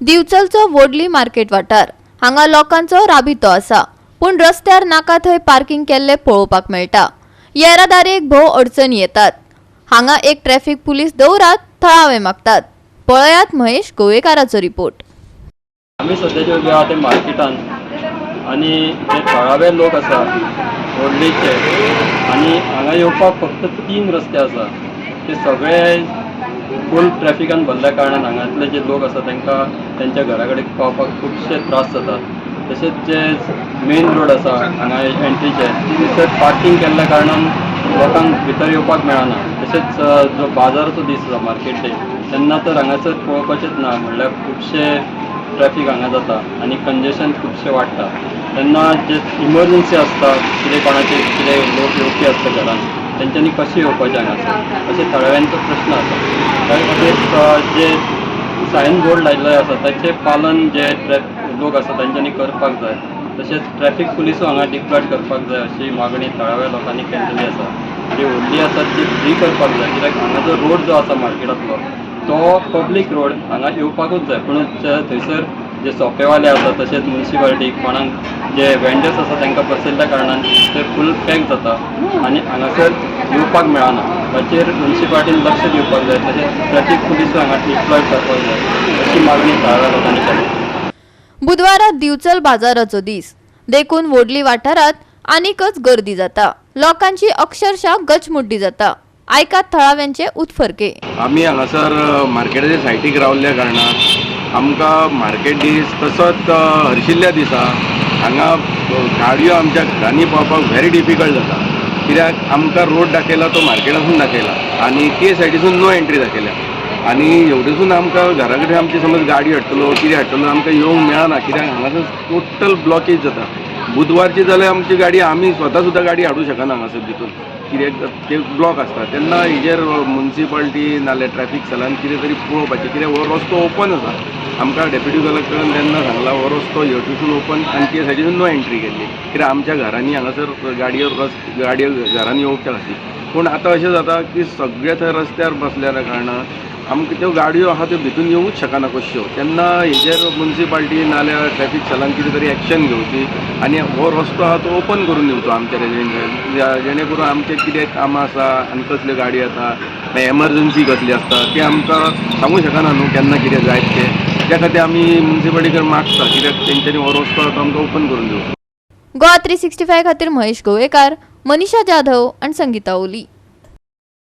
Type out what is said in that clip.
दिवचलचो वोडली मार्केट वाठार हांगा लोकांचो राबितो आसा, पूण रस्त्यार नाका थंय पार्किंग केल्लें पळोवपाक मेळटा. येरादारेक भोव अडचणी येतात. हांगा एक ट्रॅफिक पुलीस दवरात, थळावे मागतात. पळयात महेश गोवेकाराचो रिपोर्ट. आमी सद्या जे उबे आहा ते मार्केटान आनी जे थळावे लोक आसा व्हडलीचे आनी हांगा येवपाक फक्त तीन रस्ते आसा. ते सगळे फूल ट्रॅफिकान भरल्या कारणान हांगातले जे लोक आसा तांकां तेंच्या घरा कडेन पावपाक खुबशे त्रास जातात. तशेंच जे मेन रोड आसा हांगा एंट्रीचे, थंयसर पार्किंग केल्ल्या कारणान लोकांक भितर येवपाक मेळना. तशेंच जो बाजाराचो दीस आसा, मार्केट डे, तेन्ना तर हांगासर पळोवपाचेच ना. म्हणल्यार खुबशे ट्रॅफिक हांगा जाता आनी कंजेशन खुबशें वाडटा. तेन्ना जे इमर्जन्सी आसता, कितें कोणाचे कितें लोक येवपी आसता घरान, तेंच्यांनी कशें येवपाचें हांगासर, अशें थळाव्यांचो प्रश्न आसा. त्या खातीर जे सायन बोर्ड लायिल्ले आसा ताचें पालन जे लोक आसा तेंच्यांनी करपाक जाय. तशेंच ट्रॅफिक पुलिसूय हांगा डिप्लॉय करपाक जाय अशी मागणी थळाव्या लोकांनी केल्लेली आसा. जी व्हडली आसा ती फ्री करपाक जाय, कित्याक हांगा जो रोड जो आसा मार्केटांतलो तो पब्लीक रोड, हांगा येवपाकूच जाय. पूण थंयसर जे सोपेवाले आसा तशेंच मुन्सिपालिटी कोणाक जे वेंडर्स आसा तांकां बसयल्ल्या कारणान ते फूल पॅक जाता आनी हांगासर येवपाक मेळना. ताचेर मुन्सिपालिटीन लक्ष दिवपाक जाय. तशेंच ट्रॅफिक पुलिसूय हांगा डिप्लॉय करपाक जाय अशी मागणी थळाव्या लोकांनी केल्या. बुधवारा दिवचल बाजाराचो दीस देखून वोडली वाठारात आनीकच गर्दी जाता. लोकांची अक्षरशः गचमुड्डी जाता. आयकात थळाव्यांचे उत्फर्के. आमी हांगासर मार्केटाच्या सायटीक रावल्ल्या कारणान आमकां मार्केट दीस तसोच हरशिल्ल्या दिसा हांगा गाडयो आमच्या घरांनी पावपाक व्हेरी डिफिकल्ट जाता, कित्याक आमकां रोड दाखयला तो मार्केटासून दाखयला आनी ते सायडीसून नो एंट्री दाखयल्या आनी हेवटेसून आमकां घरा कडेन आमची समज गाडी हाडटलो, कितें हाडटलो, आमकां येवंक मेळना, कित्याक हांगासर टोटल ब्लॉकेज जाता. बुधवारची जाल्यार आमची गाडी, आमी स्वता सुद्दां गाडी हाडूं शकना हांगासर भितून, कित्याक ते ब्लॉक आसता. तेन्ना हेजेर मुन्सिपाल्टी नाल्यार ट्रॅफीक सेलान कितें तरी पळोवपाचें, कित्याक हो रस्तो ओपन आसा. आमकां डेप्युटी कलेक्टरान तेन्ना सांगलां, हो रस्तो हेवटेसून ओपन आनी ते सायडीसून नो एंट्री केल्ली, कित्याक आमच्या घरांनी हांगासर गाडयो गाडयो घरांनी येवच्या खातीर. पूण आतां अशें जाता की सगळे थंय रस्त्यार बसल्या कारणान आमकां त्यो गाडयो आहा त्यो भितून येवूच शकना कश्यो. तेन्ना हेजेर मुन्सिपाल्टी नाल्यार ट्रॅफीक सेलान कितें तरी एक्शन घेवची आनी हो रस्तो आहा तो ओपन करून दिवचो आमच्या रेजिडेंट, जेणे करून आमचें कितें कामां आसा आनी कसल्यो गाडयो येता, मागीर एमर्जन्सी कसली आसता तें आमकां सांगूं शकना न्हू केन्ना कितें जायत तें. त्या खातीर आमी मुन्सिपाल्टी कडेन मागता, कित्याक तेंच्यांनी हो रस्तो आहा तो आमकां ओपन करून दिवचो. गोवा 365 खातीर महेश गोवेकार, मनीषा जाधव आणि संगीता ओली.